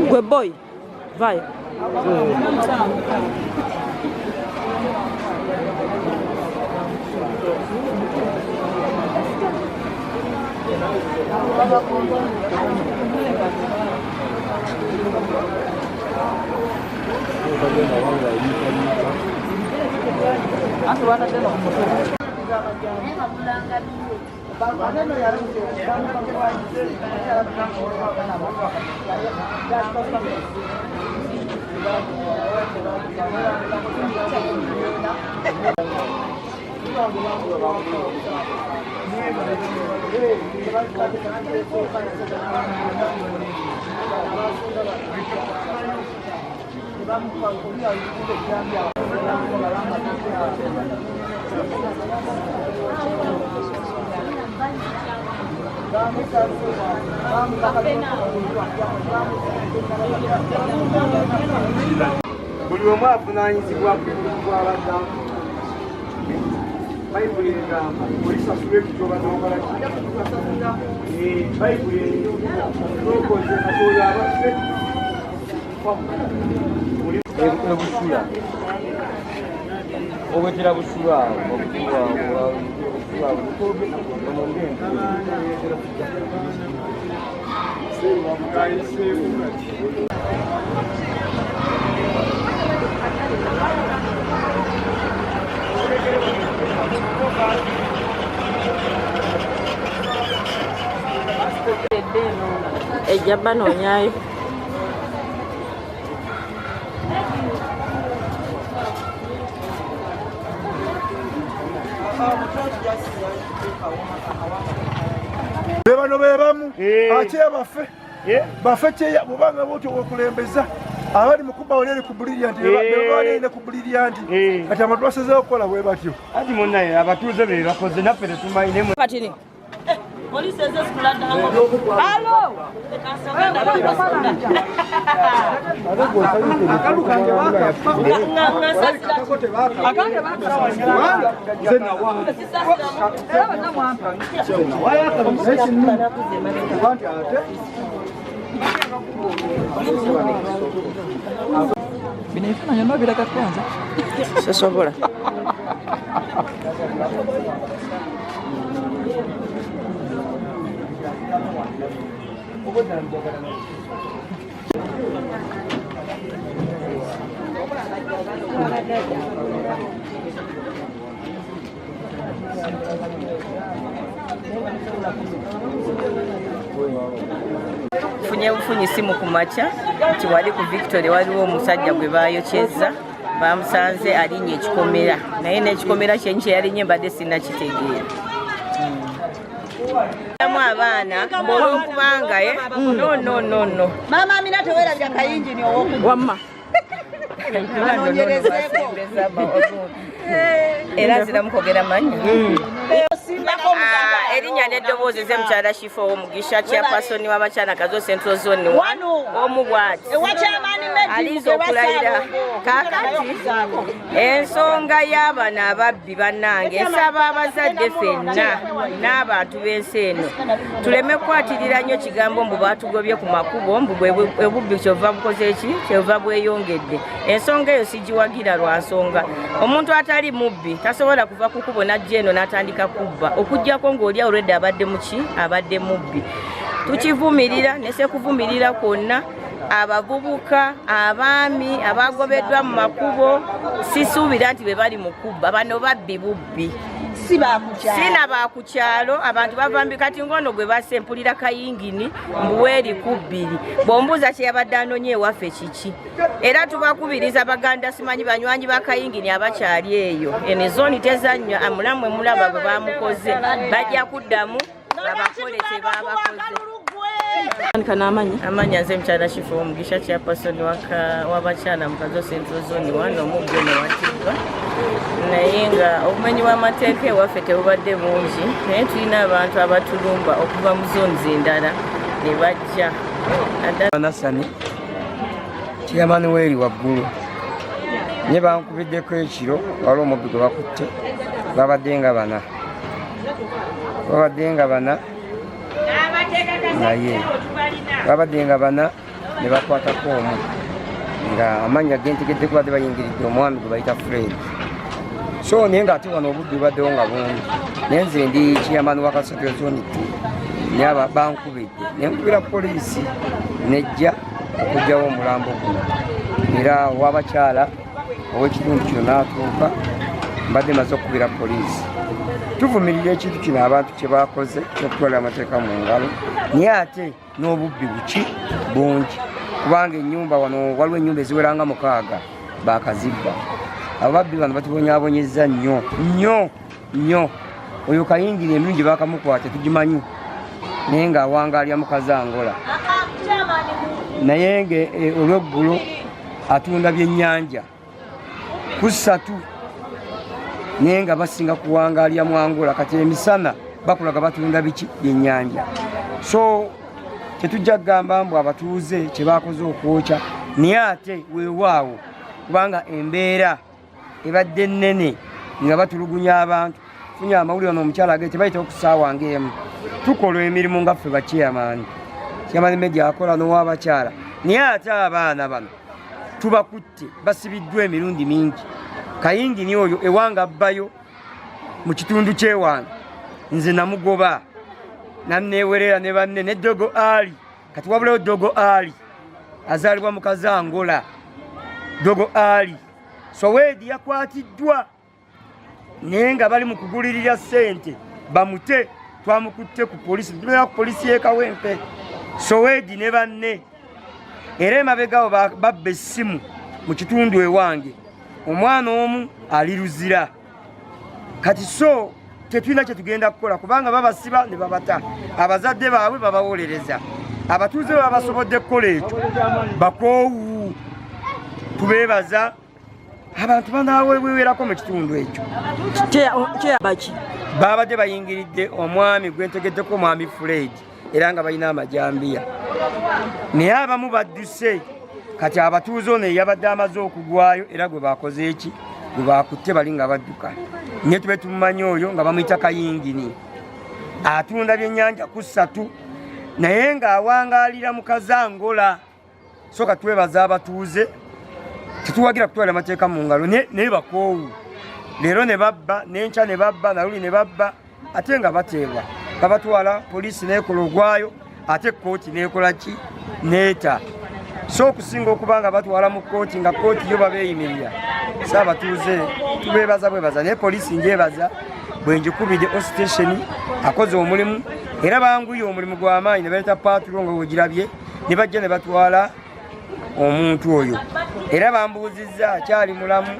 Gwe boy, vayo. Buli omu avunaanyizibwa ku bw'abadde akola. Bayibuli egamba olisasula ekyo ky'obadde okola ki? Bayibuli eyo n'okoze kati oyo abadde Ebusula obwetera busula Ejja banoonyayo. Be bano be bamu ate abaffe bafe kyeya bwobanga bwotyo wokulembeza abali mukuba wali eri ku brilliant bali eri ku brilliant kati abantu basazeewo okukola bwe batyo. Anti munnaye abatuuze be bakoze naffe tetumanyi ne Katini. Poliisi eze zikuladde. Alo! Bino ebifaananyi byonna obiraga kwanza. Sisobola. Nfunye bufunyi simu ku makya nti wali ku Victory waliwo omusajja gwe baayokyezza, bamusanze alinnya ekikomera, naye n'ekikomera kyenyi kye yalinye mbadde sinnakitegeera. Mu abaana olwokubanga no no no no Maama Amina tewerabira kayinjini ow'oku Wamma. Era nziramu kwogera mannya. Erinnya n'eddoboozi ze mukyala Shifa Owomugisha, chairperson w'abakyala Kazo Central Zone 1, omu bw'ati alinze okulayira. Kaakati ensonga y'abano ababbi, bannange, nsaba abazadde ffenna n'abantu b'ensi eno tuleme kukwatirira nnyo kigambo mbu baatugobye ku makubo, mbu obubbi kyova bukoze ki, kyova bweyongedde. Ensonga eyo sigiwagira lwa nsonga omuntu atali mubbi tasobola kuva ku kubo n'ajja eno n'atandika kubba, okuggyako ng'oli already abadde muki, abadde mubbi. Tukivumirira ne sekuvumirira kwonna. Abavubuka, abaami abagobeddwa mu makubo, sisuubira nti be bali mu kubba. Bano babbi bubbi, sina bakukyalo. Abantu bava mbi kati ng'ono gwe basse mpulira kayingini mbuweeri ku bbiri. Bw'ombuuza kye yabadde anonye ewaffe kiki? Era tubakubiriza baganda, simanyi banywanyi ba kayingini abakyali eyo, eno zooni tezannywa. Amulamwe mulaba bwe bamukoze, bajja kuddamu babakole kye babakoze. N'amanya. Amanya nze mukyala Shifa Omugisha, chairperson w'abakyala mu Kazo Central Zone 1. Omubbi ono wattiddwa, naye nga obumenyi bw'amateeka ewaffe tebubadde bungi, naye tulina abantu abatulumba okuva mu zones endala ne bajja naddala Nasani, chairman w'eri waggulu, nye bankubiddeko ekiro, waliwo omubbi gwe bakutte. Babadde nga bana, babadde nga bana, naye babadde nga bana ne bakwatako omu nga amannya gentegeddeko badde bayingiridde omwami gwe bayita Fred. So naye ngaate wano obubbi bubaddewo nga bungi, naye nze ndi chairman wa Kasoke Zone 2, naye aba bankubidde nenkubira poliisi nejja okugyawo omulambo guno, era owabakyala ow'ekitundu kino n'atuuka. Mbadde maze okukubira poliisi. Tuvumirira ekintu kino abantu kye bakoze kyokutwala amateeka mu ngalo, naye ate n'obubbi buki bungi, kubanga ennyumba wano waliwo ennyumba eziwera nga 6 bakazibba. Ababbi bano batubonyaabonyezza nnyo nnyo nnyo. Oyo kayingiri emirundi gye bakamukwata tugimanyi, naye ng'awangaalira mu Kazangola, naye nga olweggulo atunda byennyanja ku 3, naye nga basinga kuwangaalira mu Angola. Kati emisana bakulaga batunda biki? Byennyanja. So tetujja kugamba mbu abatuuze kye bakoze okwokya, naye ate weewaawo, kubanga embeera ebadde nnene nga batulugunya abantu. Funye amawulire ono omukyala age tebayita okusaawa ng'emu. Tukola emirimu nga ffe bachairman, chairman media akola n'owabakyala, naye ate abaana bano tubakutte, basibiddwa emirundi mingi. Kayingini oyo ewanga abbayo mu kitundu kyewange, nze namugoba nanewerera ne banne ne Dogo Ali. Kati wabulayo Dogo Ali azaalibwa mu Kazangola. Dogo Ali Soweedi yakwatiddwa, naye nga bali mu kugulirira ssente bamute. Twamukutte ku polisi, tumera ku polisi y'e Kawempe, Soweedi ne banne. Era emabegawo babba essimu mu kitundu ewange, omwana omu ali Luzira kati. So tetulina kyetugenda kukola, kubanga babasiba ne babata, abazadde baabwe babawolereza. Abatuuze baba basobodde kukola ekyo, bakoowu. Tubeebaza, abantu banaawewerako mu kitundu ekyo. Baki? Babadde bayingiridde omwami gwentegeddeko, omwami Fred, era nga balina amajambiya, naye abamu badduse. Kati abatuuze ono eyabadde amaze okugwayo, era gwe bakoze eki, gwe bakutte, bali nga badduka, naye tube tumumanyi oyo nga bamuyita Kayingini, atunda byennyanja ku 3, naye ng'awangaalira mu Kazangola. So katwebaza abatuuze, tetuwagira kutwala amateeka mu ngalo, naye bakoowu. Leero ne babba, n'enkya ne babba, naluli ne babba, ate nga bateebwa, babatwala poliisi nekola ogwayo, ate kooti nekola ki? Neeta. So okusinga okuba nga batwala mu kooti, nga kooti yo babeeyimirira. So abatuuze tubeebaza bwebaza, naye poliisi njebaza bwe ngikubidde. O station akoze omulimu, era banguye omulimu gw'amaanyi ne baleeta patrol nga wegirabye, ne bajja ne batwala omuntu oyo. Era bambuuzizza akyali mulamu,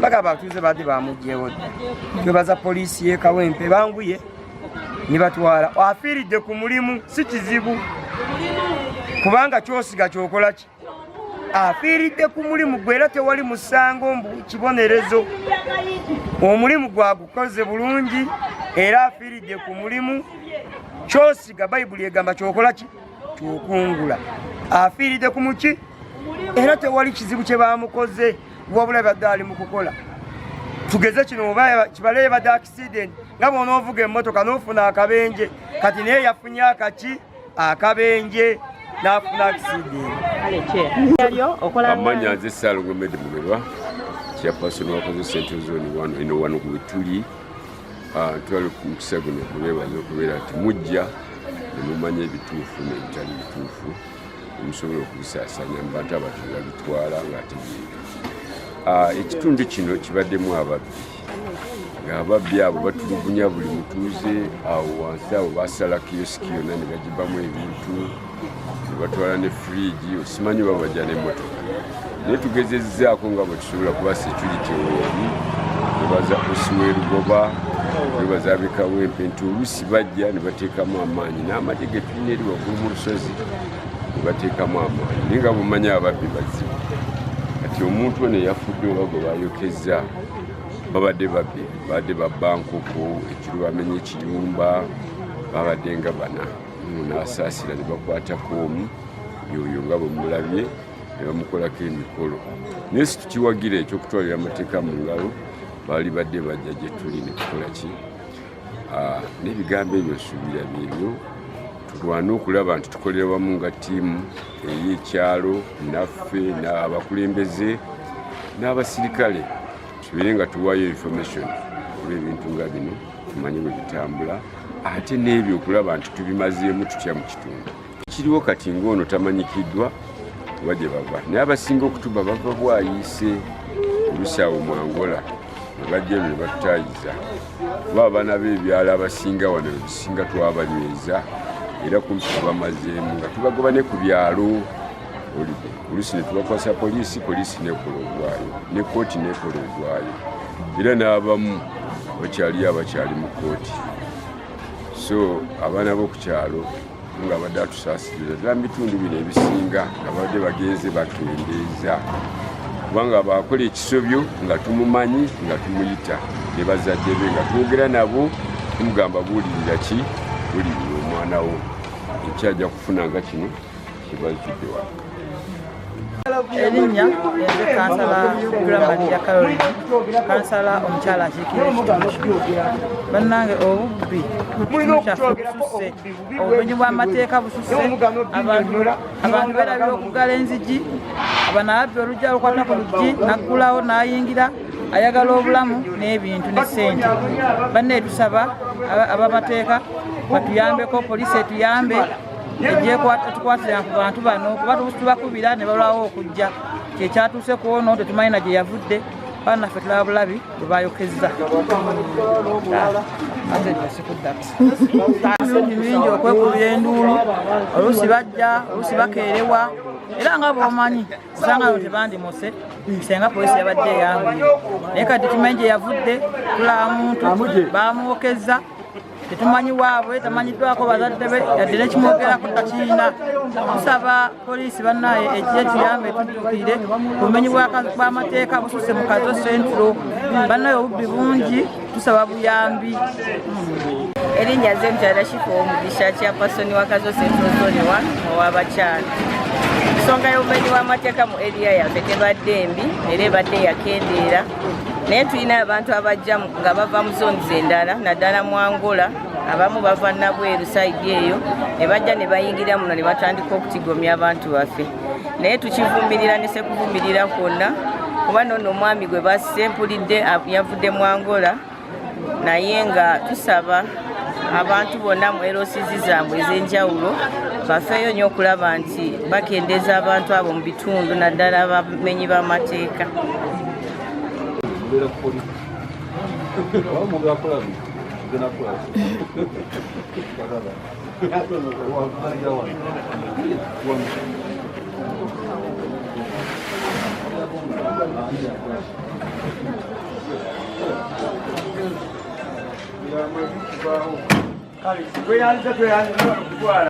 baga abatuuze badde bamugyewo dda. Twebaza poliisi y'e Kawempe, banguye ne batwala. Afiiridde ku mulimu, si kizibu, kubanga kyosiga kyokola ki. Afiiridde ku mulimu gwe, era tewali musango mbu kibonerezo. Omulimu gwagukoze bulungi, era afiiridde ku mulimu. Kyosiga, Bayibuli egamba kyokola ki? Kyokungula. Afiiridde ku muki, era tewali kizibu kye bamukoze, wabula badde ali mu kukola. Tugeze kino, oba kibale badde accident, nga bw'onoovuga emmotoka n'ofuna akabenje. Kati naye yafunye akaki, akabenje, n'afuna accident. Amanya nze Ssalongo Medi Mugerwa, chairperson wa Kazo Central Zone 1. Eno wano we tuli. Twali ku mukisa guno okubeebaza okubeera nti mujja ne mumanya ebituufu n'ebitali bituufu, nemusobola okubisaasanya mu bantu abantu ne babitwala ng'ate byebyo. Ekitundu kino kibaddemu ababbi, ng'ababbi abo batulugunya buli mutuuze awo wansi. Abo basala kiyosiki yonna ne bagibbamu ebintu, ne batwala ne firiigi, osimanyi oba bajja n'emmotoka. Naye tugezezzaako nga bwe tusobola kuba security weeri. Twebaza OC w'e Lugoba. Twebaza ab'e Kawempe nti oluusi bajja ne bateekamu amaanyi n'amagye ge tulina eri waggulu mu lusozi ne bateekamu amaanyi, naye nga bwemanyi ababbi bazibu. Kati omuntu ono eyafudde oba gwe bayokezza babadde babbi, babadde babba nkoko, ekiro bamenye ekiyumba, babadde nga bana n'asaasira ne bakwatako omu yoyo nga bwe mulabye ne bamukolako emikolo. Naye si tukiwagira ekyokutwalira amateeka mu ngalo, baali badde bajja gye tuli ne tukola ki n'ebigambo ebyo nsuubira byebyo. Tulwane okulaba nti tukolera wamu nga ttiimu ey'ekyalo naffe n'abakulembeze n'abasirikale, tubeere nga tuwaayo information olw'ebintu nga bino, tumanye bwe bitambula, ate n'ebyo okulaba nti tubimazeemu tutya mu kitundu kiriwo kati ng'ono tamanyikiddwa oba gye bava. Naye abasinga okutuba bava Bwayiise, oluusi awo mu Angola ne bajja eno ne batutayiza, kuba abaana b'ebyalo abasinga wano ebisinga twabanyweza era kumpi tubamazeemu nga tubagoba ne ku byalo olide, oluusi ne tubakwasa poliisi, poliisi nekola ogwayo ne kooti nekola ogwayo, era n'abamu bakyaliyo abakyali mu kooti. So abaana b'oku kyalo nga abadde atusaasirira ddala mu bitundu bino ebisinga nga babadde bagenze bakendeeza, kubanga baakola ekisobyo nga tumumanyi, nga tumuyita ne bazadde be, nga twogera nabo, tumugamba buulirira ki, buulirira omwana wo ekyajja kufuna nga kino kibazudde wano. Erinnya enze kansala Gramadi ya Caroline, kansala omukyala akiikirira ekitundu kino. Bannange, obubbi kitundu kyaffe bususse, obumenyi bw'amateeka bususse. Abantu beerabira okuggala enzigi, abano ababbi olujja lukwata ku luggi n'aggulawo n'ayingira, ayagala obulamu n'ebintu ne ssente. Bannaye, tusaba ab'amateeka batuyambeko, poliisi etuyambe etukwatira ku bantu bano, kuba tubakubira ne balwawo okujja. Kyekyatuuse ku ono, tetumanyi na gye yavudde. Baana naffe tulaba bulabi bwe bayokezza, ate sikuddako emirundi mingi okwekubira enduulu. Oluusi bajja, oluusi bakeerewa, era nga bw'omanyi osanga no tebandimuse senga poliisi yabadde eyanguye. Naye kati tumanyi gye yavudde, tulaba muntu bamwokezza, tetumanyi waabwe, tamanyiddwako bazadde be yadde nekimwogerako takirina. Tusaba poliisi bannaye ejje tuyambe, tuddukire bumenyi bw'amateeka bususse mu Kazo Central. Bannaye, obubbi bungi, tusaba buyambi. Erinnya nze mukyala Shifa Omugisha, chairperson wa Kazo Central Zone 1 ow'abakyala. Ensonga y'obumenyi bw'amateeka mu area yaffe tebadde mbi era ebadde yakendeera, naye tulina abantu abajja nga bava mu zones endala, naddala mu Angola, abamu bava Nabweru side eyo, ne bajja ne bayingira muno ne batandika okutigomya abantu baffe. Naye tukivumirira ne sekuvumirira kwonna, kuba nono omwami gwe basse mpulidde yavudde mu Angola. Naye nga tusaba abantu bonna mu LCs zaabwe ez'enjawulo bafeeyo nnyo okulaba nti bakendeeza abantu abo mu bitundu, naddala abamenyi b'amateeka. Kale tweyanze, tweyanze okutwala.